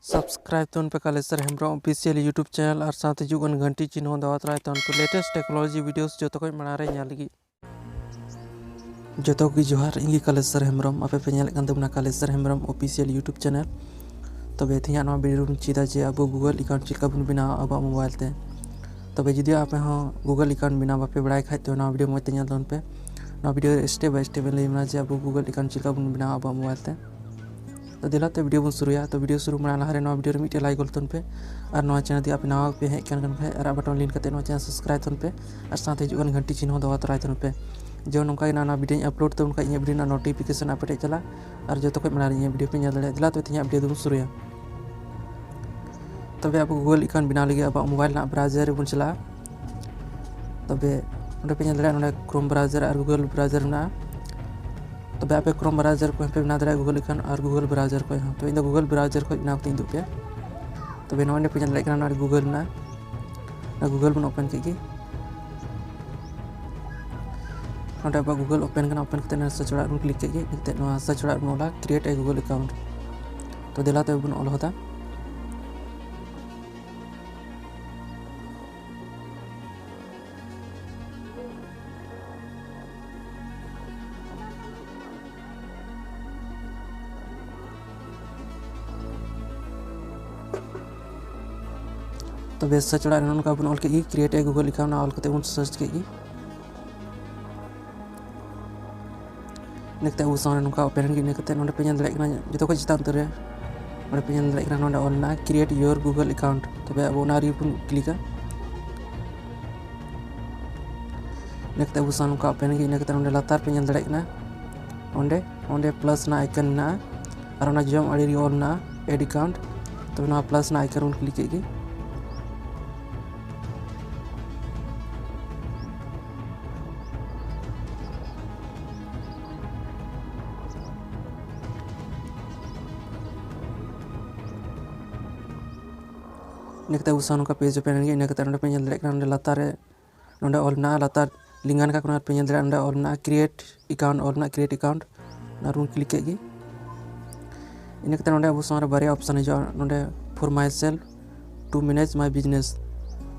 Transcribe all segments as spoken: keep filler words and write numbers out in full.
Subscribe ᱛᱟᱵᱚᱱ ᱯᱮ ᱠᱟᱞᱮᱥᱚᱨ Hembrom Official YouTube channel ᱟᱨ ᱥᱟᱶᱛᱮ ᱦᱤᱡᱩᱜ ᱠᱟᱱ ᱜᱷᱟᱱᱴᱤ ᱪᱤᱱᱦᱟᱹ ᱫᱟᱵᱟᱣ ᱛᱚᱨᱟᱭ ᱛᱟᱵᱚᱱ ᱯᱮ latest technology videos ᱡᱚᱛᱚ ᱠᱷᱚᱱ ᱢᱟᱲᱟᱝ ᱨᱮ ᱧᱮᱞ ᱞᱟᱹᱜᱤᱫ᱾ ᱡᱚᱛᱚ ᱜᱮ ᱡᱚᱦᱟᱨ, ᱤᱧ ᱜᱮ ᱠᱟᱞᱮᱥᱚᱨ ᱦᱮᱢᱵᱨᱚᱢ᱾ ᱟᱯᱮ ᱯᱮ ᱧᱮᱞᱮᱫ ᱠᱟᱱ ᱛᱟᱵᱚᱱᱟ ᱠᱟᱞᱮᱥᱚᱨ ᱦᱮᱢᱵᱨᱚᱢ Official YouTube channel᱾ ᱛᱚᱵᱮ ᱛᱮᱦᱮᱧᱟᱜ ᱱᱚᱣᱟ video ᱨᱮᱵᱚᱱ ᱪᱮᱫᱟ ᱡᱮ ᱟᱵᱚ Google account ᱪᱮᱫ ᱞᱮᱠᱟ ᱵᱚᱱ ᱵᱮᱱᱟᱣᱟ ᱟᱵᱚᱣᱟᱜ mobile ᱛᱮ᱾ ᱛᱚᱵᱮ ᱡᱩᱫᱤ ᱟᱯᱮ ᱦᱚᱸ Google account ᱵᱮᱱᱟᱣ ᱵᱟᱯᱮ ᱵᱟᱲᱟᱭ ᱠᱷᱟᱡ, ᱛᱚ ᱱᱚᱣᱟ video ᱢᱚᱡᱽ ᱛᱮ ᱧᱮᱞ ᱛᱟᱵᱚᱱ ᱯᱮ᱾ ᱱᱚᱣᱟ video ᱨᱮ step by step ᱤᱧ ᱞᱟᱹᱭ ᱟᱵᱚᱱᱟ ᱡᱮ ᱟᱵᱚ Google account ᱪᱮᱫ ᱞᱮᱠᱟ ᱵᱚᱱ ᱵᱮᱱᱟᱣᱟ ᱟᱵᱚᱣᱟᱜ mobile ᱛᱮ᱾ ᱛᱚ ᱫᱮᱞᱟ ᱛᱚ video ᱵᱚᱱ ᱥᱩᱨᱩᱭᱟ᱾ ᱛᱚ video ᱥᱩᱨᱩ ᱢᱟᱲᱟᱝ ᱞᱟᱦᱟᱨᱮ ᱱᱚᱣᱟ video ᱨᱮ ᱢᱤᱫᱴᱮᱱ like ᱜᱚᱫ ᱛᱟᱵᱚᱱ ᱯᱮ᱾ ᱟᱨ ᱱᱚᱣᱟ channel ᱡᱩᱫᱤ ᱟᱯᱮ ᱱᱟᱣᱟ ᱯᱮ ᱦᱮᱡ ᱠᱟᱱ ᱠᱷᱟᱱ ᱟᱨ button ᱞᱤᱱ ᱠᱟᱛᱮ ᱱᱚᱣᱟ channel subscribe ᱛᱟᱵᱚᱱ ᱯᱮ᱾ ᱟᱨ ᱥᱟᱶᱛᱮ ᱦᱤᱡᱩᱜ ᱠᱟᱱ ᱜᱷᱟᱱᱴᱤ ᱪᱤᱱᱦᱟᱹ ᱫᱟᱵᱟᱣ ᱛᱚᱨᱟᱭ ᱛᱟᱵᱚᱱ ᱯᱮ᱾ ᱡᱮ ᱱᱚᱝᱠᱟ ᱜᱮ ᱱᱟᱣᱟ video ᱤᱧ upload ᱛᱟᱵᱚᱱ ᱠᱷᱟᱡ ᱤᱧᱟᱹᱜ video ᱨᱮᱱᱟᱜ notification ᱟᱯᱮ ᱴᱷᱮᱡ ᱪᱟᱞᱟᱜᱼᱟ᱾ ᱟᱨ ᱡᱚᱛᱚ ᱠᱷᱚᱡ ᱢᱟᱲᱟᱝ ᱨᱮ ᱤᱧᱟᱹᱜ video ᱯᱮ ᱧᱮᱞ ᱫᱟᱲᱮᱭᱟᱜᱼᱟ᱾ ᱫᱮᱞᱟ ᱛᱚᱵᱮ ᱛᱮᱦᱮᱧᱟᱜ video ᱫᱚᱵᱚᱱ ᱥᱩᱨᱩᱭᱟ᱾ ᱛᱚᱵᱮ ᱟᱵᱚ Google account ᱵᱮᱱᱟᱣ ᱞᱟᱹᱜᱤᱫ ᱟᱵᱚᱣᱟᱜ mobile ᱨᱮᱱᱟᱜ browser ᱨᱮᱵᱚᱱ ᱪᱟᱞᱟᱜᱼᱟ᱾ ᱛᱚᱵᱮ ᱚᱸᱰᱮ ᱯᱮ ᱧᱮᱞ ᱫᱟᱲᱮᱭᱟᱜᱼᱟ, ᱱᱚᱰᱮ Chrome browser ᱟᱨ Google browser ᱢᱮᱱᱟᱜᱼᱟ᱾ ᱛᱚᱵᱮ ᱟᱯᱮ Chrome browser ᱠᱷᱚᱱ ᱯᱮ ᱵᱮᱱᱟᱣ ᱫᱟᱲᱮᱭᱟᱜᱼᱟ Google account ᱟᱨ Google browser ᱠᱷᱚᱱ ᱦᱚᱸ᱾ ᱛᱚ ᱤᱧ ᱫᱚ Google browser ᱠᱷᱚᱱ ᱵᱮᱱᱟᱣ ᱠᱟᱛᱮ ᱤᱧ ᱩᱫᱩᱜ ᱯᱮᱭᱟ᱾ ᱛᱚᱵᱮ ᱱᱚᱜᱼᱚᱭ ᱱᱚᱰᱮ ᱯᱮ ᱧᱮᱞ ᱫᱟᱲᱮᱭᱟᱜ ᱠᱟᱱᱟ, ᱱᱚᱰᱮ Google ᱢᱮᱱᱟᱜᱼᱟ᱾ ᱚᱱᱟ Google ᱵᱚᱱ open ᱠᱮᱫ ᱜᱮ᱾ ᱱᱚᱰᱮ ᱟᱵᱚᱣᱟᱜ Google open ᱠᱟᱱᱟ, open ᱠᱟᱛᱮ ᱱᱚᱰᱮ search bar ᱨᱮᱵᱚᱱ click ᱠᱮᱫ ᱜᱮ᱾ ᱤᱱᱟᱹ ᱠᱟᱛᱮ ᱱᱚᱣᱟ search bar ᱨᱮᱵᱚᱱ ᱚᱞᱟ create a Google account᱾ ᱛᱚ ᱫᱮᱞᱟ ᱛᱚᱵᱮ ᱵᱚᱱ ᱚᱞ ᱦᱚᱫᱟ᱾ ᱛᱚᱵᱮ search ᱚᱲᱟᱜ ᱨᱮ ᱱᱚᱝᱠᱟ ᱵᱚᱱ ᱚᱞ ᱠᱮᱫ ᱜᱮ, create a Google account, ᱚᱱᱟ ᱚᱞ ᱠᱟᱛᱮ ᱵᱚᱱ search ᱠᱮᱫ ᱜᱮ᱾ ᱤᱱᱟᱹ ᱠᱟᱛᱮ ᱟᱵᱚ ᱥᱟᱢᱟᱝ ᱨᱮ ᱱᱚᱝᱠᱟ open ᱮᱱ ᱜᱮ᱾ ᱤᱱᱟᱹ ᱠᱟᱛᱮ ᱱᱚᱰᱮ ᱯᱮ ᱧᱮᱞ ᱫᱟᱲᱮᱭᱟᱜ ᱠᱟᱱᱟ, ᱡᱚᱛᱚ ᱠᱷᱚᱱ ᱪᱮᱛᱟᱱ ᱩᱛᱟᱹᱨ ᱨᱮ ᱱᱚᱰᱮ ᱯᱮ ᱧᱮᱞ ᱫᱟᱲᱮᱭᱟᱜ ᱠᱟᱱᱟ, ᱱᱚᱰᱮ ᱚᱞ ᱢᱮᱱᱟᱜᱼᱟ create your Google account᱾ ᱛᱚᱵᱮ ᱟᱵᱚ ᱚᱱᱟ ᱨᱮᱜᱮ ᱵᱚᱱ click ᱟ᱾ ᱤᱱᱟᱹ ᱠᱟᱛᱮ ᱟᱵᱚ ᱥᱟᱢᱟᱝ ᱱᱚᱝᱠᱟ open ᱮᱱ ᱜᱮ᱾ ᱤᱱᱟᱹ ᱠᱟᱛᱮ ᱱᱚᱰᱮ ᱞᱟᱛᱟᱨ ᱯᱮ ᱧᱮᱞ ᱫᱟᱲᱮᱭᱟᱜ ᱠᱟᱱᱟ, ᱚᱸᱰᱮ, ᱚᱸᱰᱮ plus ᱨᱮᱱᱟᱜ icon ᱢᱮᱱᱟᱜᱼᱟ᱾ ᱟᱨ ᱚᱱᱟ ᱡᱚᱡᱚᱢ ᱟᱲᱮ ᱨᱮ ᱚᱞ ᱢᱮᱱᱟᱜᱼᱟ add account᱾ ᱛᱚᱵᱮ ᱱᱚᱣᱟ plus ᱨᱮᱱᱟᱜ icon ᱵᱚᱱ click ᱠᱮᱫ ᱜᱮ᱾ ᱤᱱᱟᱹ ᱠᱟᱛᱮ ᱟᱵᱚ ᱥᱟᱢᱟᱝ ᱱᱚᱝᱠᱟ page open ᱮᱱ ᱜᱮ᱾ ᱤᱱᱟᱹ ᱠᱟᱛᱮ ᱱᱚᱰᱮ ᱯᱮ ᱧᱮᱞ ᱫᱟᱲᱮᱭᱟᱜ ᱠᱟᱱᱟ, ᱱᱚᱰᱮ ᱞᱟᱛᱟᱨ ᱨᱮ ᱱᱚᱰᱮ ᱚᱞ ᱢᱮᱱᱟᱜᱼᱟ, ᱞᱟᱛᱟᱨ ᱞᱤᱸᱜᱟ ᱱᱟᱠᱷᱟ ᱠᱚᱨᱱᱟᱨ ᱯᱮ ᱧᱮᱞ ᱫᱟᱲᱮᱭᱟᱜᱼᱟ, ᱱᱚᱰᱮ ᱚᱞ ᱢᱮᱱᱟᱜᱼᱟ create account, ᱚᱞ ᱢᱮᱱᱟᱜᱼᱟ create account᱾ ᱚᱱᱟ ᱨᱮᱵᱚᱱ click ᱠᱮᱫ ᱜᱮ᱾ ᱤᱱᱟᱹ ᱠᱟᱛᱮ ᱱᱚᱰᱮ ᱟᱵᱚ ᱥᱟᱢᱟᱝ ᱨᱮ ᱵᱟᱨᱭᱟ option ᱦᱤᱡᱩᱜᱼᱟ, ᱱᱚᱰᱮ for myself, to manage my business᱾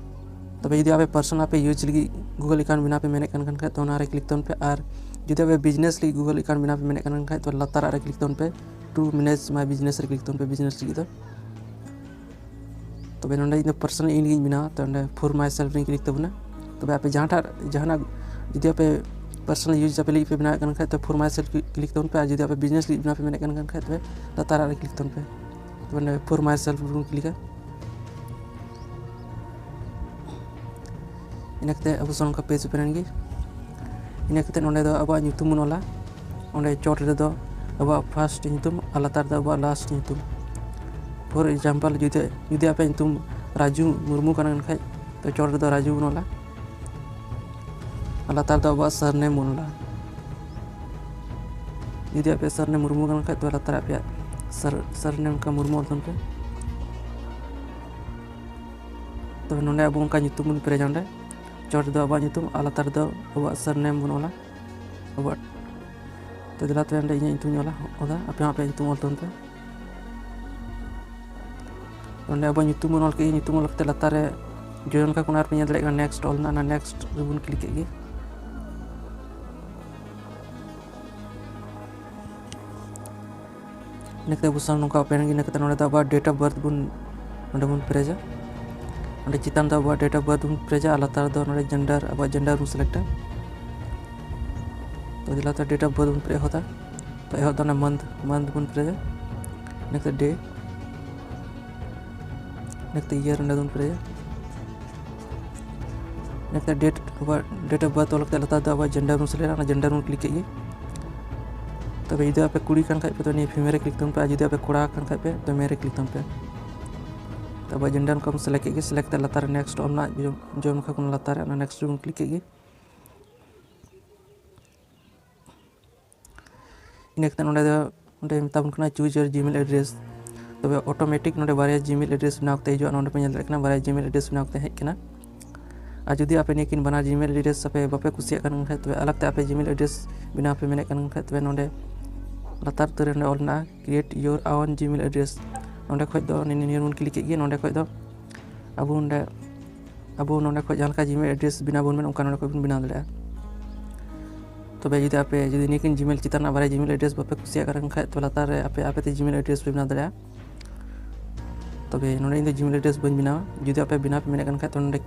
ᱛᱚᱵᱮ ᱡᱩᱫᱤ ᱟᱯᱮ personal ᱟᱯᱮ use ᱞᱟᱹᱜᱤᱫ Google account ᱵᱮᱱᱟᱣ ᱯᱮ ᱢᱮᱱᱮᱫ ᱠᱟᱱ ᱠᱷᱟᱱ ᱠᱷᱟᱡ, ᱛᱚ ᱚᱱᱟᱨᱮ click ᱛᱟᱵᱚᱱ ᱯᱮ᱾ ᱟᱨ ᱡᱩᱫᱤ ᱟᱯᱮ business ᱞᱟᱹᱜᱤᱫ Google account ᱵᱮᱱᱟᱣ ᱯᱮ ᱢᱮᱱᱮᱫ ᱠᱟᱱ ᱠᱷᱟᱡ, ᱛᱚ ᱞᱟᱛᱟᱨᱟᱜ ᱨᱮ click ᱛᱟᱵᱚᱱ ᱯᱮ, to manage my business ᱨᱮ click ᱛᱟᱵᱚᱱ ᱯᱮ, business ᱞᱟᱹᱜᱤᱫ ᱫᱚ᱾ ᱛᱚᱵᱮ ᱱᱚᱰᱮ ᱤᱧ ᱫᱚ personal ᱤᱧ ᱞᱟᱹᱜᱤᱫ ᱤᱧ ᱵᱮᱱᱟᱣᱟ, ᱛᱚ ᱚᱸᱰᱮ for myself ᱨᱤᱧ click ᱛᱟᱵᱚᱱᱟ᱾ ᱛᱚᱵᱮ ᱟᱯᱮ ᱡᱟᱦᱟᱸᱴᱟᱜ, ᱡᱟᱦᱟᱱᱟᱜ ᱡᱩᱫᱤ ᱟᱯᱮ personal use ᱟᱯᱮ ᱞᱟᱹᱜᱤᱫ ᱯᱮ ᱵᱮᱱᱟᱣᱮᱫ ᱠᱟᱱ ᱠᱷᱟᱡ, ᱛᱚ for myself click ᱛᱟᱵᱚᱱ ᱯᱮ᱾ ᱟᱨ ᱡᱩᱫᱤ ᱟᱯᱮ business ᱞᱟᱹᱜᱤᱫ ᱵᱮᱱᱟᱣ ᱯᱮ ᱢᱮᱱᱮᱫ ᱠᱟᱱ ᱠᱷᱟᱡ, ᱛᱚᱵᱮ ᱞᱟᱛᱟᱨᱟᱜ ᱨᱮ click ᱛᱟᱵᱚᱱ ᱯᱮ᱾ ᱛᱚᱵᱮ ᱱᱚᱰᱮ for myself ᱵᱚᱱ clickᱟ᱾ ᱤᱱᱟᱹ ᱠᱟᱛᱮ ᱟᱵᱚ ᱥᱟᱢᱟᱝ ᱱᱚᱝᱠᱟ page open ᱮᱱ ᱜᱮ᱾ ᱤᱱᱟᱹ ᱠᱟᱛᱮ ᱱᱚᱰᱮ ᱫᱚ ᱟᱵᱚᱣᱟᱜ ᱧᱩᱛᱩᱢ ᱵᱚᱱ ᱚᱞᱟ᱾ ᱚᱸᱰᱮ ᱪᱚᱴ ᱨᱮᱫᱚ ᱟᱵᱚᱣᱟᱜ first ᱧᱩᱛᱩᱢ ᱟᱨ ᱞᱟᱛᱟᱨ ᱨᱮᱫᱚ ᱟᱵᱚᱣᱟᱜ last ᱧᱩᱛᱩᱢ᱾ For example, ᱡᱩᱫᱤ, ᱡᱩᱫᱤ ᱟᱯᱮᱭᱟᱜ ᱧᱩᱛᱩᱢ ᱨᱟᱡᱩ ᱢᱩᱨᱢᱩ ᱠᱟᱱᱟ ᱠᱷᱟᱡ, ᱛᱚ ᱪᱚᱴ ᱨᱮᱫᱚ ᱨᱟᱡᱩ ᱵᱚᱱ ᱚᱞᱟ᱾ ᱟᱨ ᱞᱟᱛᱟᱨ ᱫᱚ ᱟᱵᱚᱣᱟᱜ surname ᱵᱚᱱ ᱚᱞᱟ᱾ ᱡᱩᱫᱤ ᱟᱯᱮᱭᱟᱜ surname ᱢᱩᱨᱢᱩ ᱠᱟᱱ ᱠᱷᱟᱡ, ᱛᱚ ᱞᱟᱛᱟᱨ ᱟᱯᱮᱭᱟᱜ surname ᱚᱱᱠᱟ ᱢᱩᱨᱢᱩ ᱚᱞ ᱛᱟᱵᱚᱱ ᱯᱮ᱾ ᱛᱚᱵᱮ ᱱᱚᱰᱮ ᱟᱵᱚ ᱚᱱᱠᱟ ᱧᱩᱛᱩᱢ ᱵᱚᱱ ᱯᱮᱨᱮᱡᱟ᱾ ᱚᱸᱰᱮ ᱪᱚᱴ ᱨᱮᱫᱚ ᱟᱵᱚᱣᱟᱜ ᱧᱩᱛᱩᱢ ᱟᱨ ᱞᱟᱛᱟᱨ ᱨᱮᱫᱚ ᱟᱵᱚᱣᱟᱜ surname ᱵᱚᱱ ᱚᱞᱟ᱾ ᱟᱵᱚᱣᱟᱜ, ᱛᱚ ᱫᱮᱞᱟ ᱛᱚᱵᱮ ᱚᱸᱰᱮ ᱤᱧᱟᱹᱜ ᱧᱩᱛᱩᱢ ᱤᱧ ᱚᱞᱟ, ᱚᱞᱟ, ᱟᱯᱮ ᱦᱚᱸ ᱟᱯᱮᱭᱟᱜ ᱧᱩᱛᱩᱢ ᱚᱞ ᱛᱟᱵᱚᱱ ᱯᱮ᱾ ᱚᱸᱰᱮ ᱟᱵᱚᱣᱟᱜ ᱧᱩᱛᱩᱢ ᱵᱚᱱ ᱚᱞ ᱠᱮᱫ ᱜᱮ, ᱧᱩᱛᱩᱢ ᱚᱞ ᱠᱟᱛᱮ ᱞᱟᱛᱟᱨ ᱨᱮ ᱡᱚᱭᱚᱱ ᱠᱟ ᱠᱚᱱᱟ ᱨᱮᱯᱮ ᱧᱮᱞ ᱫᱟᱲᱮᱭᱟᱜ ᱠᱟᱱᱟ, next ᱚᱞ ᱢᱮᱱᱟᱜᱼᱟ, ᱚᱱᱟ next ᱨᱮᱵᱚᱱ click ᱠᱮᱫ ᱜᱮ᱾ ᱤᱱᱟᱹ ᱠᱟᱛᱮ ᱟᱵᱚ ᱥᱟᱢᱟᱝ ᱱᱚᱝᱠᱟ open ᱮᱱ ᱜᱮ᱾ ᱤᱱᱟᱹ ᱠᱟᱛᱮ ᱱᱚᱰᱮ ᱫᱚ ᱟᱵᱚᱣᱟᱜ date of birth ᱵᱚᱱ, ᱱᱚᱰᱮ ᱵᱚᱱ ᱯᱮᱨᱮᱡᱟ᱾ ᱚᱸᱰᱮ ᱪᱮᱛᱟᱱ ᱫᱚ ᱟᱵᱚᱣᱟᱜ date of birth ᱵᱚᱱ ᱯᱮᱨᱮᱡᱟ ᱟᱨ ᱞᱟᱛᱟᱨ ᱨᱮᱫᱚ ᱱᱚᱰᱮ gender, ᱟᱵᱚᱣᱟᱜ gender ᱵᱚᱱ selectᱟ᱾ ᱛᱚ ᱫᱮᱞᱟ ᱛᱚ date of birth ᱵᱚᱱ ᱯᱮᱨᱮᱡ ᱦᱚᱫᱟ᱾ ᱛᱚ ᱮᱦᱚᱵ ᱫᱚ ᱚᱱᱟ month, month ᱵᱚᱱ ᱯᱮᱨᱮᱡᱟ᱾ ᱤᱱᱟᱹ ᱠᱟᱛᱮ day, ᱤᱱᱟᱹ ᱠᱟᱛᱮ year ᱚᱸᱰᱮ ᱵᱚᱱ ᱯᱮᱨᱮᱡᱟ᱾ ᱤᱱᱟᱹ ᱠᱟᱛᱮ date, ᱟᱵᱚᱣᱟᱜ date of birth ᱚᱞ ᱠᱟᱛᱮ ᱞᱟᱛᱟᱨ ᱫᱚ ᱟᱵᱚᱣᱟᱜ gender ᱵᱚᱱ selectᱟ, ᱚᱱᱟ gender ᱵᱚᱱ click ᱠᱮᱫ ᱜᱮ᱾ ᱛᱚᱵᱮ ᱡᱩᱫᱤ ᱟᱯᱮ ᱠᱩᱲᱤ ᱠᱟᱱ ᱠᱷᱟᱡ ᱯᱮ, ᱛᱚ ᱱᱤᱭᱟᱹ female ᱨᱮ click ᱛᱟᱵᱚᱱ ᱯᱮ, ᱟᱨ ᱡᱩᱫᱤ ᱟᱯᱮ ᱠᱚᱲᱟ ᱠᱟᱱ ᱠᱷᱟᱡ ᱯᱮ, ᱛᱚ male ᱨᱮ click ᱛᱟᱵᱚᱱ ᱯᱮ᱾ ᱛᱚ ᱟᱵᱚᱣᱟᱜ gender ᱚᱱᱠᱟ ᱵᱚᱱ select ᱠᱮᱫ ᱜᱮ, select ᱠᱟᱛᱮ ᱞᱟᱛᱟᱨ ᱨᱮ next ᱚᱞ ᱢᱮᱱᱟᱜᱼᱟ, ᱡᱚᱭᱚᱱ ᱠᱟ ᱠᱚᱱᱟ ᱞᱟᱛᱟᱨ ᱨᱮ, ᱚᱱᱟ next ᱨᱮᱵᱚᱱ click ᱠᱮᱫ ᱜᱮ᱾ ᱤᱱᱟᱹ ᱠᱟᱛᱮ ᱱᱚᱰᱮ ᱫᱚ, ᱚᱸᱰᱮ ᱢᱮᱛᱟ ᱵᱚᱱ ᱠᱟᱱᱟ choose your Gmail address᱾ ᱛᱚᱵᱮ automatic ᱱᱚᱰᱮ ᱵᱟᱨᱭᱟ Gmail address ᱵᱮᱱᱟᱣ ᱠᱟᱛᱮ ᱦᱤᱡᱩᱜᱼᱟ᱾ ᱱᱚᱰᱮ ᱯᱮ ᱧᱮᱞ ᱫᱟᱲᱮᱭᱟᱜ ᱠᱟᱱᱟ, ᱵᱟᱨᱭᱟ Gmail address ᱵᱮᱱᱟᱣ ᱠᱟᱛᱮ ᱦᱮᱡ ᱠᱟᱱᱟ᱾ ᱟᱨ ᱡᱩᱫᱤ ᱟᱯᱮ ᱱᱤᱭᱟᱹ ᱠᱤᱱ ᱵᱟᱱᱟᱨ Gmail address ᱟᱯᱮ ᱵᱟᱯᱮ ᱠᱩᱥᱤᱭᱟᱜ ᱠᱟᱱ ᱠᱷᱟᱡ, ᱛᱚᱵᱮ ᱟᱞᱟᱜᱽ ᱛᱮ ᱟᱯᱮ Gmail address ᱵᱮᱱᱟᱣ ᱯᱮ ᱢᱮᱱᱮᱫ ᱠᱟᱱ ᱠᱷᱟᱡ, ᱛᱚᱵᱮ ᱱᱚᱰᱮ ᱞᱟᱛᱟᱨ ᱩᱛᱟᱹᱨ ᱨᱮ ᱱᱚᱰᱮ ᱚᱞ ᱢᱮᱱᱟᱜᱼᱟ, create your own Gmail address᱾ ᱱᱚᱸᱰᱮ ᱠᱷᱚᱡ ᱫᱚ ᱱᱤᱭᱟᱹ ᱱᱤᱭᱟᱹ ᱵᱚᱱ ᱠᱞᱤᱠ ᱠᱮᱫ ᱜᱮ᱾ ᱱᱚᱸᱰᱮ ᱠᱷᱚᱡ ᱫᱚ ᱟᱵᱚ ᱱᱚᱸᱰᱮ ᱟᱵᱚ ᱱᱚᱸᱰᱮ ᱠᱷᱚᱡ ᱡᱟᱦᱟᱸ ᱞᱮᱠᱟ Gmail address ᱵᱮᱱᱟᱣ ᱵᱚᱱ ᱢᱮᱱ, ᱚᱱᱠᱟ ᱱᱚᱸᱰᱮ ᱠᱷᱚᱡ ᱵᱚᱱ ᱵᱮᱱᱟᱣ ᱫᱟᱲᱮᱭᱟᱜᱼᱟ᱾ ᱛᱚᱵᱮ ᱡᱩᱫᱤ ᱟᱯᱮ ᱡᱩᱫᱤ ᱱᱤᱭᱟᱹ ᱠᱤᱱ Gmail ᱪᱮᱛᱟᱱ ᱨᱮᱱᱟᱜ ᱵᱟᱨᱭᱟ Gmail address ᱵᱟᱯᱮ ᱠᱩᱥᱤᱭᱟᱜ ᱠᱟᱱ ᱠᱷᱟᱡ, ᱛᱚ ᱞᱟᱛᱟᱨ ᱨᱮ ᱟᱯᱮ ᱟᱯᱮ ᱛᱮ Gmail address ᱯᱮ ᱵᱮᱱᱟᱣ ᱫᱟᱲᱮᱭᱟᱜᱼᱟ᱾ ᱛᱚᱵᱮ ᱱᱚᱰᱮ ᱤᱧ ᱫᱚ Gmail address ᱵᱟᱹᱧ ᱵᱮᱱᱟᱣᱟ᱾ ᱡᱩᱫᱤ ᱟᱯᱮ ᱵᱮᱱᱟᱣ ᱯᱮ ᱢᱮᱱᱮᱫ ᱠᱟᱱ ᱠᱷᱟᱡ, ᱛᱚ ᱱᱚᱰᱮ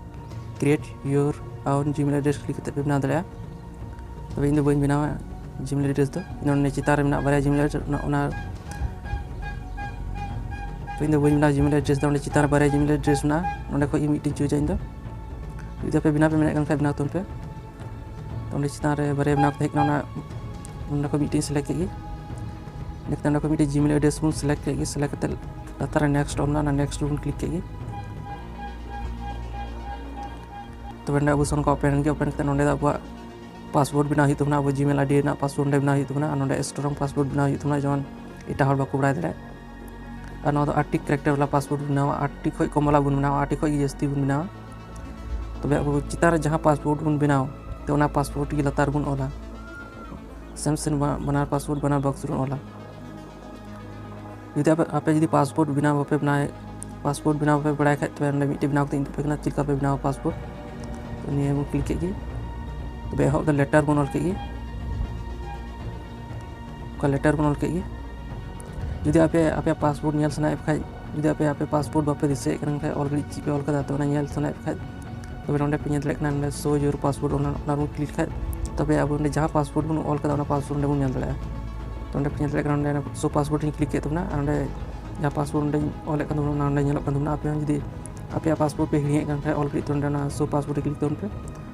create your own Gmail address click ᱠᱟᱛᱮ ᱯᱮ ᱵᱮᱱᱟᱣ ᱫᱟᱲᱮᱭᱟᱜᱼᱟ᱾ ᱛᱚᱵᱮ ᱤᱧ ᱫᱚ ᱵᱟᱹᱧ ᱵᱮᱱᱟᱣᱟ Gmail address ᱫᱚ᱾ ᱤᱧ ᱫᱚ ᱱᱚᱰᱮ ᱪᱮᱛᱟᱱ ᱨᱮ ᱢᱮᱱᱟᱜ ᱵᱟᱨᱭᱟ Gmail address, ᱚᱱᱟ, ᱚᱱᱟ ᱛᱚ ᱤᱧ ᱫᱚ ᱵᱟᱹᱧ ᱵᱮᱱᱟᱣᱟ Gmail address ᱫᱚ᱾ ᱚᱸᱰᱮ ᱪᱮᱛᱟᱱ ᱨᱮ ᱵᱟᱨᱭᱟ Gmail address ᱢᱮᱱᱟᱜᱼᱟ, ᱱᱚᱰᱮ ᱠᱷᱚᱡ ᱜᱮ ᱢᱤᱫᱴᱮᱱ ᱪᱩᱡᱟ ᱤᱧ ᱫᱚ᱾ ᱡᱩᱫᱤ ᱟᱯᱮ ᱵᱮᱱᱟᱣ ᱯᱮ ᱢᱮᱱᱮᱫ ᱠᱟᱱ ᱠᱷᱟᱡ, ᱵᱮᱱᱟᱣ ᱛᱟᱵᱚᱱ ᱯᱮ᱾ ᱛᱚ ᱚᱸᱰᱮ ᱪᱮᱛᱟᱱ ᱨᱮ ᱵᱟᱨᱭᱟ ᱵᱮᱱᱟᱣ ᱠᱟᱛᱮ ᱦᱮᱡ ᱠᱟᱱᱟ, ᱚᱱᱟ ᱱᱚᱸᱰᱮ ᱠᱷᱚᱡ ᱢᱤᱫᱴᱮᱱ select ᱠᱮᱫ ᱜᱮ᱾ ᱤᱱᱟᱹ ᱠᱟᱛᱮ ᱚᱸᱰᱮ ᱠᱷᱚᱡ ᱢᱤᱫᱴᱮᱱ Gmail address ᱵᱚᱱ select ᱠᱮᱫ ᱜᱮ᱾ Select ᱠᱟᱛᱮ ᱞᱟᱛᱟᱨ ᱨᱮ next ᱚᱞ ᱢᱮᱱᱟᱜᱼᱟ, ᱚᱱᱟ next ᱵᱚᱱ ᱠᱞᱤᱠ ᱠᱮᱫ ᱜᱮ᱾ ᱛᱚᱵᱮ ᱱᱚᱸᱰᱮ ᱟᱵᱚ ᱥᱚᱱ ᱠᱚ open ᱮᱱ ᱜᱮ᱾ Open ᱠᱟᱛᱮ ᱱᱚᱸᱰᱮ ᱫᱚ ᱟᱵᱚᱣᱟᱜ password ᱵᱮᱱᱟᱣ ᱦᱩᱭᱩᱜ ᱛᱟᱵᱚᱱᱟ᱾ ᱟᱵᱚ Gmail ID ᱨᱮᱱᱟᱜ password ᱱᱚᱸᱰᱮ ᱵᱮᱱᱟᱣ ᱦᱩᱭᱩᱜ ᱛᱟᱵᱚᱱᱟ᱾ ᱟᱨ ᱱᱚᱸᱰᱮ strong password ᱵᱮᱱᱟᱣ ᱦᱩᱭᱩᱜ ᱛᱟᱵᱚᱱᱟ, ᱡᱮᱢᱚᱱ ᱮᱴᱟᱜ ᱦᱚᱲ ᱵᱟᱠᱚ ᱵᱟᱲᱟᱭ ᱫᱟᱲᱮᱭᱟᱜ᱾ ᱟᱨ ᱱᱚᱣᱟ ᱫᱚ ᱟᱴᱴᱤ character ᱵᱟᱞᱟ password ᱵᱮᱱᱟᱣᱟ, ᱟᱴᱴᱤ ᱠᱷᱚᱡ ᱠᱚᱢ ᱵᱟᱞᱟ ᱵᱚᱱ ᱵᱮᱱᱟᱣᱟ, ᱟᱴᱴᱤ ᱠᱷᱚᱡ ᱜᱮ ᱡᱟᱹᱥᱛᱤ ᱵᱚᱱ ᱵᱮᱱᱟᱣᱟ᱾ ᱛᱚᱵᱮ ᱟᱵᱚ ᱪᱮᱛᱟᱱ ᱨᱮ ᱡᱟᱦᱟᱸ password ᱵᱚᱱ ᱵᱮᱱᱟᱣ, ᱛᱚ ᱚᱱᱟ password ᱜᱮ ᱞᱟᱛᱟᱨ ᱵᱚᱱ ᱚᱞᱟ᱾ Same same ᱵᱟ-, ᱵᱟᱱᱟᱨ password ᱵᱟᱱᱟᱨ box ᱨᱮᱵᱚᱱ ᱚᱞᱟ᱾ ᱡᱩᱫᱤ ᱟᱯᱮ, ᱟᱯᱮ ᱡᱩᱫᱤ password ᱵᱮᱱᱟᱣ ᱵᱟᱯᱮ ᱵᱮᱱᱟᱣ, password ᱵᱮᱱᱟᱣ ᱵᱟᱯᱮ ᱵᱟᱲᱟᱭ ᱠᱷᱟᱡ, ᱛᱚᱵᱮ ᱱᱚᱰᱮ ᱢᱤᱫᱴᱮᱡ ᱵᱮᱱᱟᱣ ᱠᱟᱛᱮ ᱤᱧ ᱩᱫᱩᱜ ᱟᱯᱮ ᱠᱟᱱᱟ ᱪᱮᱫ ᱞᱮᱠᱟ ᱯᱮ ᱵᱮᱱᱟᱣᱟ password᱾ ᱛᱚ ᱱᱤᱭᱟᱹ ᱵᱚᱱ ᱠᱞᱤᱠ ᱠᱮᱫ ᱜᱮ᱾ ᱛᱚᱵᱮ ᱮᱦᱚᱵ ᱫᱚ letter ᱵᱚᱱ ᱚᱞ ᱠᱮᱫ ᱜᱮ, ᱚᱱᱠᱟ letter ᱵᱚᱱ ᱚᱞ ᱠᱮᱫ ᱜᱮ᱾ ᱡᱩᱫᱤ ᱟᱯᱮ ᱟᱯᱮᱭᱟᱜ password ᱧᱮᱞ ᱥᱟᱱᱟᱭᱮᱫ ᱯᱮ ᱠᱷᱟᱡ, ᱡᱩᱫᱤ ᱟᱯᱮ ᱟᱯᱮ password ᱵᱟᱯᱮ ᱫᱤᱥᱟᱹᱭᱮᱫ ᱠᱟᱱ ᱠᱷᱟᱡ, ᱚᱞ ᱜᱷᱟᱹᱲᱤᱡ ᱪᱮᱫ ᱯᱮ ᱚᱞ ᱠᱟᱫᱟ, ᱛᱚ ᱚᱱᱟ ᱧᱮᱞ ᱥᱟᱱᱟᱭᱮᱫ ᱯᱮ ᱠᱷᱟᱡ, ᱛᱚᱵᱮ ᱱᱚᱰᱮ ᱯᱮ ᱧᱮᱞ ᱫᱟᱲᱮᱭᱟᱜ ᱠᱟᱱᱟ, ᱱᱚᱰᱮ show your password, ᱚᱱᱟ, ᱚᱱᱟ ᱵᱚᱱ ᱠᱞᱤᱠ ᱠᱷᱟᱡ, ᱛᱚᱵᱮ ᱟᱵᱚ ᱱᱚᱰᱮ ᱡᱟᱦᱟᱸ password ᱵᱚᱱ ᱚᱞ ᱠᱟᱫᱟ, ᱚᱱᱟ password ᱱᱚᱰᱮ ᱵᱚᱱ ᱧᱮᱞ ᱫᱟᱲᱮᱭᱟᱜᱼᱟ᱾ ᱛᱚ ᱱᱚᱰᱮ ᱯᱮ ᱧᱮᱞ ᱫᱟᱲᱮᱭᱟᱜ ᱠᱟᱱᱟ, ᱱᱚᱰᱮ show password ᱤᱧ ᱠᱞᱤᱠ ᱠᱮᱫ ᱛᱟᱵᱚᱱᱟ, ᱟᱨ ᱱᱚᱰᱮ ᱡᱟᱦᱟᱸ password ᱱᱚᱰᱮᱧ ᱚᱞᱮᱫ ᱠᱟᱱ ᱛᱟᱵᱚᱱᱟ, ᱚᱱᱟ ᱱᱚᱰᱮ ᱧᱮᱞᱚᱜ ᱠᱟᱱ ᱛᱟᱵᱚᱱᱟ᱾ ᱟᱯᱮ ᱦᱚᱸ ᱡᱩᱫᱤ ᱟᱯᱮᱭᱟᱜ password ᱯᱮ ᱦᱤᱲᱤᱧᱮᱫ ᱠᱟᱱ ᱠᱷᱟᱡ, ᱚᱞ ᱜᱷᱟᱹᱲᱤᱡ ᱛᱚ ᱱᱚᱰᱮ ᱚᱱᱟ show password ᱨᱮ ᱠᱞᱤᱠ ᱛᱟᱵᱚᱱ ᱯᱮ,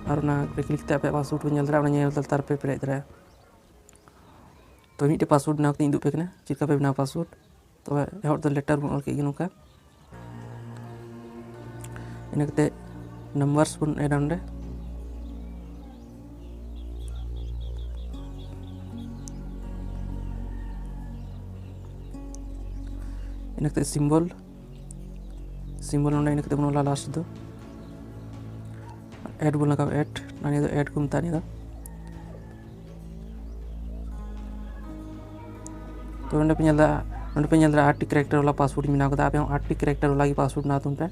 ᱟᱨ ᱚᱱᱟ ᱨᱮ ᱠᱞᱤᱠ ᱠᱟᱛᱮ ᱟᱯᱮᱭᱟᱜ password ᱯᱮ ᱧᱮᱞ ᱫᱟᱲᱮᱭᱟᱜᱼᱟ, ᱚᱱᱟ ᱧᱮᱞ ᱞᱟᱛᱟᱨ ᱯᱮ ᱯᱮᱨᱮᱡ ᱫᱟᱲᱮᱭᱟᱜᱼᱟ᱾ ᱛᱚ ᱢᱤᱫᱴᱮᱡ password ᱵᱮᱱᱟᱣ ᱠᱟᱛᱮ ᱤᱧ ᱩᱫᱩᱜ ᱟᱯᱮ ᱠᱟᱱᱟ, ᱪᱮᱫ ᱞᱮᱠᱟ ᱯᱮ ᱵᱮᱱᱟᱣᱟ password᱾ ᱛᱚᱵᱮ ᱮᱦᱚᱵ ᱫᱚ letter ᱵᱚᱱ ᱚᱞ ᱠᱮᱫ ᱜᱮ ᱱᱚᱝᱠᱟ᱾ ᱤᱱᱟᱹ ᱠᱟᱛᱮ numbers ᱵᱚᱱ ᱮᱰᱟ ᱱᱚᱰᱮ᱾ ᱤᱱᱟᱹ ᱠᱟᱛᱮ symbol, symbol ᱱᱚᱰᱮ ᱤᱱᱟᱹ ᱠᱟᱛᱮ ᱵᱚᱱ ᱚᱞᱟ last ᱫᱚ᱾ At ᱵᱚᱱ ᱞᱟᱜᱟᱣᱟ, at, ᱱᱤᱭᱟᱹ ᱫᱚ at ᱠᱚ ᱢᱮᱛᱟᱜᱼᱟ ᱱᱤᱭᱟᱹ ᱫᱚ᱾ ᱛᱚ ᱱᱚᱸᱰᱮ ᱯᱮ ᱧᱮᱞ ᱫᱟ, ᱱᱚᱸᱰᱮ ᱯᱮ ᱧᱮᱞ ᱫᱟ ᱟᱴ ᱴᱤ ᱠᱮᱨᱮᱠᱴᱟᱨ ᱵᱟᱞᱟ ᱯᱟᱥᱣᱟᱨᱰ ᱤᱧ ᱵᱮᱱᱟᱣ ᱠᱟᱫᱟ᱾ ᱟᱯᱮ ᱦᱚᱸ ᱟᱴ ᱴᱤ ᱠᱮᱨᱮᱠᱴᱟᱨ ᱵᱟᱞᱟ ᱜᱮ ᱯᱟᱥᱣᱟᱨᱰ ᱵᱮᱱᱟᱣ ᱛᱟᱵᱚᱱ ᱯᱮ᱾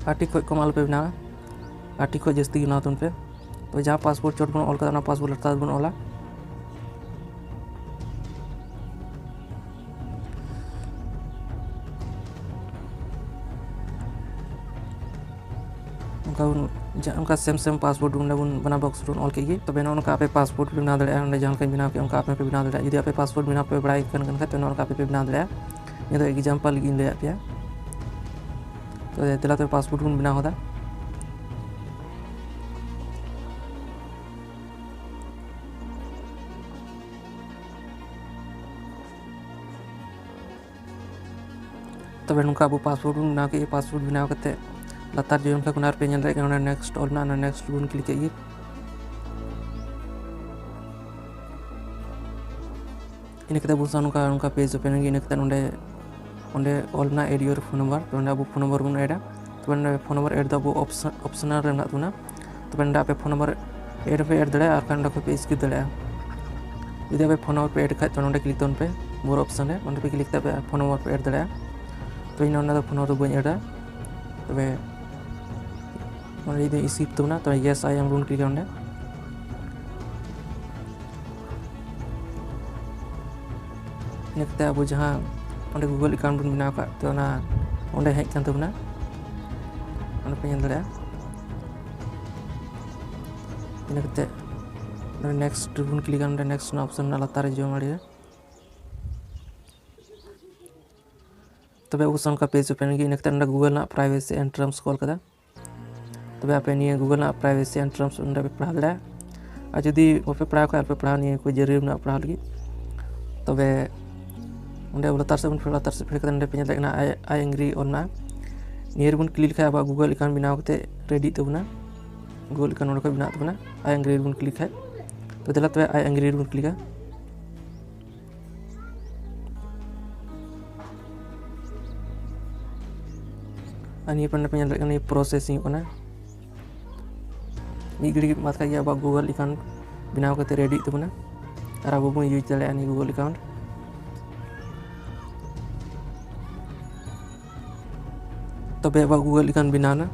ᱟᱴ ᱴᱤ ᱠᱷᱚᱡ ᱠᱚᱢ ᱟᱞᱚ ᱯᱮ ᱵᱮᱱᱟᱣᱟ, ᱟᱴ ᱴᱤ ᱠᱷᱚᱡ ᱡᱟᱹᱥᱛᱤ ᱜᱮ ᱵᱮᱱᱟᱣ ᱛᱟᱵᱚᱱ ᱯᱮ᱾ ᱛᱚ ᱡᱟᱦᱟᱸ ᱯᱟᱥᱣᱟᱨᱰ ᱪᱚᱴ ᱵᱚᱱ ᱚᱞ ᱠᱟᱫᱟ, ᱚᱱᱟ ᱯᱟᱥᱣᱟᱨᱰ ᱞᱟᱛᱟᱨ ᱨᱮᱵᱚᱱ ᱚᱞᱟ᱾ ᱚᱱᱠᱟ ᱵᱚᱱ, ᱡᱟ-, ᱚᱱᱠᱟ ᱥᱮᱢ ᱥᱮᱢ ᱯᱟᱥᱣᱟᱨᱰ ᱚᱸᱰᱮ ᱵᱚᱱ ᱵᱮᱱᱟᱣ, ᱵᱚᱠᱥ ᱨᱮᱵᱚᱱ ᱚᱞ ᱠᱮᱫ ᱜᱮ᱾ ᱛᱚᱵᱮ ᱱᱚᱜᱼᱚ ᱱᱚᱝᱠᱟ ᱟᱯᱮ ᱯᱟᱥᱣᱟᱨᱰ ᱯᱮ ᱵᱮᱱᱟᱣ ᱫᱟᱲᱮᱭᱟᱜᱼᱟ, ᱚᱸᱰᱮ ᱡᱟᱦᱟᱸ ᱞᱮᱠᱟᱧ ᱵᱮᱱᱟᱣ ᱠᱮᱫ, ᱚᱱᱠᱟ ᱟᱯᱮ ᱯᱮ ᱵᱮᱱᱟᱣ ᱫᱟᱲᱮᱭᱟᱜᱼᱟ᱾ ᱡᱩᱫᱤ ᱟᱯᱮ ᱯᱟᱥᱣᱟᱨᱰ ᱵᱮᱱᱟᱣ ᱯᱮ ᱵᱟᱲᱟᱭ ᱠᱟᱱ, ᱠᱟᱱ ᱠᱷᱟᱡ, ᱛᱚ ᱱᱚᱜᱼᱚ ᱱᱚᱝᱠᱟ ᱟᱯᱮ ᱯᱮ ᱵᱮᱱᱟᱣ ᱫᱟᱲᱮᱭᱟᱜᱼᱟ᱾ ᱱᱤᱭᱟᱹ ᱫᱚ ᱮᱠᱡᱟᱢᱯᱚᱞ ᱞᱟᱹᱜᱤᱫ ᱤᱧ ᱞᱟᱹᱭᱟᱫ ᱯᱮᱭᱟ᱾ ᱛᱚ ᱫᱮᱞᱟ ᱛᱚᱵᱮ ᱯᱟᱥᱣᱟᱨᱰ ᱵᱚᱱ ᱵᱮᱱᱟᱣ ᱠᱟᱫᱟ᱾ ᱛᱚᱵᱮ ᱱᱚᱝᱠᱟ ᱟᱵᱚ ᱯᱟᱥᱣᱟᱨᱰ ᱵᱚᱱ ᱵᱮᱱᱟᱣ ᱠᱮᱫ᱾ ᱯᱟᱥᱣᱟᱨᱰ ᱵᱮᱱᱟᱣ ᱠᱟᱛᱮ ᱞᱟᱛᱟᱨ ᱡᱚᱭᱮᱱ ᱠᱷᱟᱱ ᱚᱱᱟ ᱨᱮᱯᱮ ᱧᱮᱞ ᱫᱟᱲᱮᱭᱟᱜ ᱠᱟᱱᱟ, ᱚᱱᱟ ᱱᱮᱠᱥᱴ ᱚᱞ ᱢᱮᱱᱟᱜᱼᱟ, ᱚᱱᱟ ᱱᱮᱠᱥᱴ ᱵᱚᱱ ᱠᱞᱤᱠ ᱠᱮᱫ ᱜᱮ᱾ ᱤᱱᱟᱹ ᱠᱟᱛᱮ ᱟᱵᱚ ᱥᱟᱶ ᱱᱚᱝᱠᱟ, ᱱᱚᱝᱠᱟ ᱯᱮᱡᱽ ᱳᱯᱮᱱ ᱮᱱ ᱜᱮ᱾ ᱤᱱᱟᱹ ᱠᱟᱛᱮ ᱱᱚᱸᱰᱮ, ᱚᱸᱰᱮ ᱚᱞ ᱢᱮᱱᱟᱜᱼᱟ add your phone number, ᱛᱚ ᱱᱚᱸᱰᱮ ᱟᱵᱚ ᱯᱷᱳᱱ ᱱᱚᱢᱵᱚᱨ ᱵᱚᱱ ᱮᱰᱟ᱾ ᱛᱚᱵᱮ ᱱᱚᱸᱰᱮ ᱯᱷᱳᱱ ᱱᱚᱢᱵᱚᱨ ᱮᱰ ᱫᱚ ᱟᱵᱚ ᱚᱯᱥᱚᱱ, ᱚᱯᱥᱚᱱᱟᱞ ᱨᱮ ᱢᱮᱱᱟᱜ ᱛᱟᱵᱚᱱᱟ᱾ ᱛᱚᱵᱮ ᱱᱚᱸᱰᱮ ᱟᱯᱮ ᱯᱷᱳᱱ ᱱᱚᱢᱵᱚᱨ ᱮᱰ ᱦᱚᱸᱯᱮ ᱮᱰ ᱫᱟᱲᱮᱭᱟᱜᱼᱟ, ᱟᱨ ᱵᱟᱠᱷᱟᱱ ᱱᱚᱸᱰᱮ ᱠᱷᱚᱱ ᱯᱮ ᱥᱠᱤᱯ ᱫᱟᱲᱮᱭᱟᱜᱼᱟ᱾ ᱡᱩᱫᱤ ᱟᱯᱮ ᱯᱷᱳᱱ ᱱᱚᱢᱵᱚᱨ ᱯᱮ ᱮᱰ ᱠᱷᱟᱡ, ᱛᱚ ᱱᱚᱸᱰᱮ ᱠᱞᱤᱠ ᱛᱟᱵᱚᱱ ᱯᱮ, more ᱚᱯᱥᱚᱱ ᱨᱮ, ᱚᱸᱰᱮ ᱯᱮ ᱠᱞᱤᱠ ᱠᱟᱛᱮ ᱟᱯᱮ ᱯᱷᱳᱱ ᱱᱚᱢᱵᱚᱨ ᱯᱮ ᱮᱰ ᱫᱟᱲᱮᱭᱟᱜᱼᱟ᱾ ᱛᱚ ᱤᱧ ᱱᱚᱸᱰᱮ ᱫᱚ ᱯᱷᱳᱱ ᱱᱚᱢᱵᱚᱨ ᱫᱚ ᱵᱟᱹᱧ ᱮᱰᱟ, ᱛᱚᱵᱮ ᱚᱸᱰᱮ ᱡᱩᱫᱤ ᱥᱠᱤᱯ ᱛᱟᱵᱚᱱᱟ, ᱛᱚ yes I am ᱵᱚᱱ ᱠᱞᱤᱠᱟ ᱚᱸᱰᱮ᱾ ᱤᱱᱟᱹ ᱠᱟᱛᱮ ᱟᱵᱚ ᱡᱟᱦᱟᱸ ᱚᱸᱰᱮ Google account ᱵᱚᱱ ᱵᱮᱱᱟᱣ ᱟᱠᱟᱫ, ᱛᱚ ᱚᱱᱟ ᱚᱸᱰᱮ ᱦᱮᱡ ᱠᱟᱱ ᱛᱟᱵᱚᱱᱟ, ᱚᱸᱰᱮ ᱯᱮ ᱧᱮᱞ ᱫᱟᱲᱮᱭᱟᱜᱼᱟ᱾ ᱤᱱᱟᱹ ᱠᱟᱛᱮ ᱱᱚᱰᱮ next ᱨᱮᱵᱚᱱ ᱠᱞᱤᱠᱟ, ᱱᱚᱰᱮ next ᱨᱮᱱᱟᱜ ᱚᱯᱥᱚᱱ ᱢᱮᱱᱟᱜᱼᱟ ᱞᱟᱛᱟᱨ ᱨᱮ ᱡᱚᱡᱚᱢ ᱟᱲᱮ ᱨᱮ᱾ ᱛᱚᱵᱮ ᱟᱵᱚ ᱥᱟᱶ ᱱᱚᱝᱠᱟ ᱯᱮᱡᱽ ᱳᱯᱮᱱ ᱞᱟᱹᱜᱤᱫ, ᱤᱱᱟᱹ ᱠᱟᱛᱮ ᱱᱚᱰᱮ Google ᱨᱮᱱᱟᱜ privacy and terms ᱠᱚ ᱚᱞ ᱠᱟᱫᱟ᱾ ᱛᱚᱵᱮ ᱟᱯᱮ ᱱᱤᱭᱟᱹ Google ᱨᱮᱱᱟᱜ privacy and terms ᱚᱸᱰᱮ ᱯᱮ ᱯᱟᱲᱦᱟᱣ ᱫᱟᱲᱮᱭᱟᱜᱼᱟ᱾ ᱟᱨ ᱡᱩᱫᱤ ᱵᱟᱯᱮ ᱯᱟᱲᱦᱟᱣ ᱠᱷᱟᱡ, ᱟᱞᱚᱯᱮ ᱯᱟᱲᱦᱟᱣ, ᱱᱤᱭᱟᱹ ᱠᱚ ᱡᱟᱹᱨᱩᱲ ᱢᱮᱱᱟᱜᱼᱟ ᱯᱟᱲᱦᱟᱣ ᱞᱟᱹᱜᱤᱫ᱾ ᱛᱚᱵᱮ ᱚᱸᱰᱮ ᱞᱟᱛᱟᱨ ᱥᱮᱫ ᱵᱚᱱ ᱯᱷᱮᱰ, ᱞᱟᱛᱟᱨ ᱥᱮᱫ ᱯᱷᱮᱰ ᱠᱟᱛᱮ ᱱᱚᱰᱮ ᱯᱮ ᱧᱮᱞ ᱫᱟᱲᱮᱭᱟᱜ ᱠᱟᱱᱟ I, I agree ᱚᱞ ᱢᱮᱱᱟᱜᱼᱟ᱾ ᱱᱤᱭᱟᱹ ᱨᱮᱵᱚᱱ ᱠᱞᱤᱠ ᱞᱮᱠᱷᱟᱡ ᱟᱵᱚᱣᱟᱜ Google account ᱵᱮᱱᱟᱣ ᱠᱟᱛᱮ ᱨᱮᱰᱤᱜ ᱛᱟᱵᱚᱱᱟ᱾ Google account ᱱᱚᱰᱮ ᱠᱷᱚᱡ ᱵᱮᱱᱟᱜ ᱛᱟᱵᱚᱱᱟ, I agree ᱨᱮᱵᱚᱱ ᱠᱞᱤᱠ ᱠᱷᱟᱡ᱾ ᱛᱚ ᱫᱮᱞᱟ ᱛᱚᱵᱮ I agree ᱨᱮᱵᱚᱱ ᱠᱞᱤᱠᱟ᱾ ᱟᱨ ᱱᱤᱭᱟᱹ ᱯᱟᱦᱴᱟ ᱯᱮ ᱧᱮᱞ ᱫᱟᱲᱮᱭᱟᱜ ᱠᱟᱱᱟ, ᱱᱤᱭᱟᱹ processing ᱦᱩᱭᱩᱜ ᱠᱟᱱᱟ᱾ ᱢᱤᱫ ᱜᱷᱟᱹᱲᱤᱡ ᱵᱟᱫ ᱠᱷᱟᱡ ᱜᱮ ᱟᱵᱚᱣᱟᱜ Google account ᱵᱮᱱᱟᱣ ᱠᱟᱛᱮ ᱨᱮᱰᱤᱜ ᱛᱟᱵᱚᱱᱟ ᱟᱨ ᱟᱵᱚ ᱵᱚᱱ use ᱫᱟᱲᱮᱭᱟᱜᱼᱟ ᱱᱤᱭᱟᱹ Google account᱾ ᱛᱚᱵᱮ ᱟᱵᱚᱣᱟᱜ Google account ᱵᱮᱱᱟᱣ ᱮᱱᱟ᱾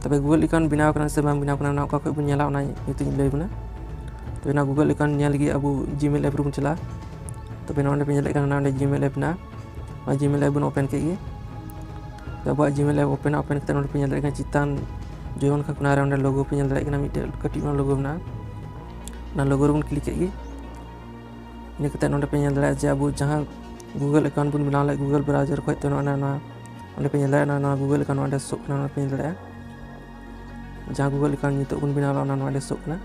ᱛᱚᱵᱮ Google account ᱵᱮᱱᱟᱣ ᱠᱟᱱᱟ ᱥᱮ ᱵᱟᱝ ᱵᱮᱱᱟᱣ ᱠᱟᱱᱟ, ᱚᱱᱟ ᱚᱠᱟ ᱠᱷᱚᱱ ᱵᱚᱱ ᱧᱮᱞᱟ, ᱚᱱᱟ ᱱᱤᱛᱚᱜ ᱤᱧ ᱞᱟᱹᱭ ᱟᱵᱚᱱᱟ᱾ ᱛᱚᱵᱮ ᱚᱱᱟ Google account ᱧᱮᱞ ᱞᱟᱹᱜᱤᱫ ᱟᱵᱚ Gmail app ᱨᱮᱵᱚᱱ ᱪᱟᱞᱟᱜᱼᱟ᱾ ᱛᱚᱵᱮ ᱱᱚᱰᱮ ᱯᱮ ᱧᱮᱞ ᱫᱟᱲᱮᱭᱟᱜ ᱠᱟᱱᱟ, ᱱᱚᱰᱮ Gmail app ᱢᱮᱱᱟᱜᱼᱟ᱾ ᱚᱱᱟ Gmail app ᱵᱚᱱ open ᱠᱮᱫ ᱜᱮ᱾ ᱛᱚ ᱟᱵᱚᱣᱟᱜ Gmail app open ᱚᱯᱮᱱ ᱠᱟᱛᱮ ᱱᱚᱰᱮ ᱯᱮ ᱧᱮᱞ ᱫᱟᱲᱮᱭᱟᱜ ᱠᱟᱱᱟ, ᱪᱮᱛᱟᱱ ᱡᱚᱡᱚᱢ ᱱᱟᱠᱷᱟ ᱠᱚᱱᱟ ᱨᱮ ᱚᱸᱰᱮ logo ᱯᱮ ᱧᱮᱞ ᱫᱟᱲᱮᱭᱟᱜ ᱠᱟᱱᱟ, ᱢᱤᱫᱴᱮᱡ ᱠᱟᱹᱴᱤᱡ ᱚᱱᱟ logo ᱢᱮᱱᱟᱜᱼᱟ᱾ ᱚᱱᱟ logo ᱨᱮᱵᱚᱱ click ᱠᱮᱫ ᱜᱮ᱾ ᱤᱱᱟᱹ ᱠᱟᱛᱮ ᱱᱚᱰᱮ ᱯᱮ ᱧᱮᱞ ᱫᱟᱲᱮᱭᱟᱜᱼᱟ ᱡᱮ ᱟᱵᱚ ᱡᱟᱦᱟᱸ Google account ᱵᱚᱱ ᱵᱮᱱᱟᱣ ᱞᱮᱫ Google browser ᱠᱷᱚᱱ, ᱛᱚ ᱱᱚᱜᱼᱚ ᱱᱚᱣᱟ, ᱚᱸᱰᱮ ᱯᱮ ᱧᱮᱞ ᱫᱟᱲᱮᱭᱟᱜᱼᱟ, ᱱᱚᱣᱟ Google account ᱱᱚᱰᱮ ᱥᱳᱜ ᱠᱟᱱᱟ, ᱱᱚᱰᱮ ᱯᱮ ᱧᱮᱞ ᱫᱟᱲᱮᱭᱟᱜᱼᱟ᱾ ᱡᱟᱦᱟᱸ Google account ᱱᱤᱛᱚᱜ ᱵᱚᱱ ᱵᱮᱱᱟᱣ ᱞᱮᱫ, ᱚᱱᱟ ᱱᱚᱰᱮ ᱥᱳᱜ ᱠᱟᱱᱟ᱾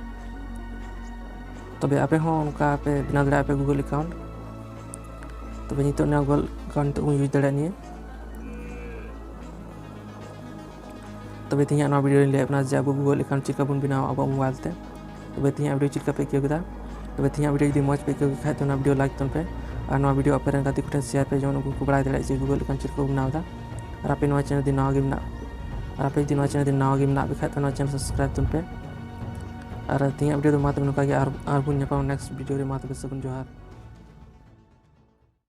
ᱛᱚᱵᱮ ᱟᱯᱮ ᱦᱚᱸ ᱚᱱᱠᱟ ᱯᱮ ᱵᱮᱱᱟᱣ ᱫᱟᱲᱮᱭᱟᱜᱼᱟ ᱯᱮ Google account᱾ ᱛᱚᱵᱮ ᱱᱤᱛᱚᱜ ᱱᱚᱣᱟ Google account ᱱᱤᱛᱚᱜ ᱵᱚᱱ use ᱫᱟᱲᱮᱭᱟᱜ ᱱᱤᱭᱟᱹ᱾ ᱛᱚᱵᱮ ᱛᱮᱦᱮᱧᱟᱜ ᱱᱚᱣᱟ video ᱨᱮᱧ ᱞᱟᱹᱭᱟᱫ ᱵᱚᱱᱟ ᱡᱮ ᱟᱵᱚ Google account ᱪᱮᱫ ᱞᱮᱠᱟ ᱵᱚᱱ ᱵᱮᱱᱟᱣᱟ ᱟᱵᱚᱣᱟᱜ mobile ᱛᱮ᱾ ᱛᱚᱵᱮ ᱛᱮᱦᱮᱧᱟᱜ video ᱪᱮᱫ ᱞᱮᱠᱟ ᱯᱮ ᱟᱹᱭᱠᱟᱹᱣ ᱠᱮᱫᱟ? ᱛᱚᱵᱮ ᱛᱮᱦᱮᱧᱟᱜ video ᱡᱩᱫᱤ ᱢᱚᱡᱽ ᱯᱮ ᱟᱹᱭᱠᱟᱹᱣ ᱠᱮᱫ ᱠᱷᱟᱡ, ᱛᱚ ᱚᱱᱟ video like ᱛᱟᱵᱚᱱ ᱯᱮ ᱟᱨ ᱱᱚᱣᱟ video ᱟᱯᱮ ᱨᱮᱱ ᱜᱟᱛᱮ ᱠᱚᱴᱷᱮᱱ share ᱯᱮ, ᱡᱮᱢᱚᱱ ᱩᱱᱠᱩ ᱠᱚ ᱵᱟᱲᱟᱭ ᱫᱟᱲᱮᱭᱟᱜ ᱡᱮ Google account ᱪᱮᱫ ᱞᱮᱠᱟ ᱵᱚᱱ ᱵᱮᱱᱟᱣ ᱮᱫᱟ᱾ ᱟᱨ ᱟᱯᱮ ᱱᱚᱣᱟ channel ᱡᱩᱫᱤ ᱱᱟᱣᱟ ᱜᱮ ᱢᱮᱱᱟᱜ, ᱟᱨ ᱟᱯᱮ ᱡᱩᱫᱤ ᱱᱚᱣᱟ channel ᱡᱩᱫᱤ ᱱᱟᱣᱟ ᱜᱮ ᱢᱮᱱᱟᱜ ᱯᱮ ᱠᱷᱟᱡ, ᱛᱚ ᱱᱚᱣᱟ channel subscribe ᱛᱟᱵᱚᱱ ᱯᱮ᱾ ᱟᱨ ᱛᱮᱦᱮᱧᱟᱜ video ᱫᱚ ᱢᱟ ᱛᱚᱵᱮ ᱱᱚᱝᱠᱟ ᱜᱮ, ᱟᱨ, ᱟᱨ ᱵᱚᱱ ᱧᱟᱯᱟᱢᱟ next video ᱨᱮ᱾ ᱢᱟ ᱛᱚᱵᱮ ᱥᱟᱹᱜᱩᱱ ᱡᱚᱦᱟᱨ᱾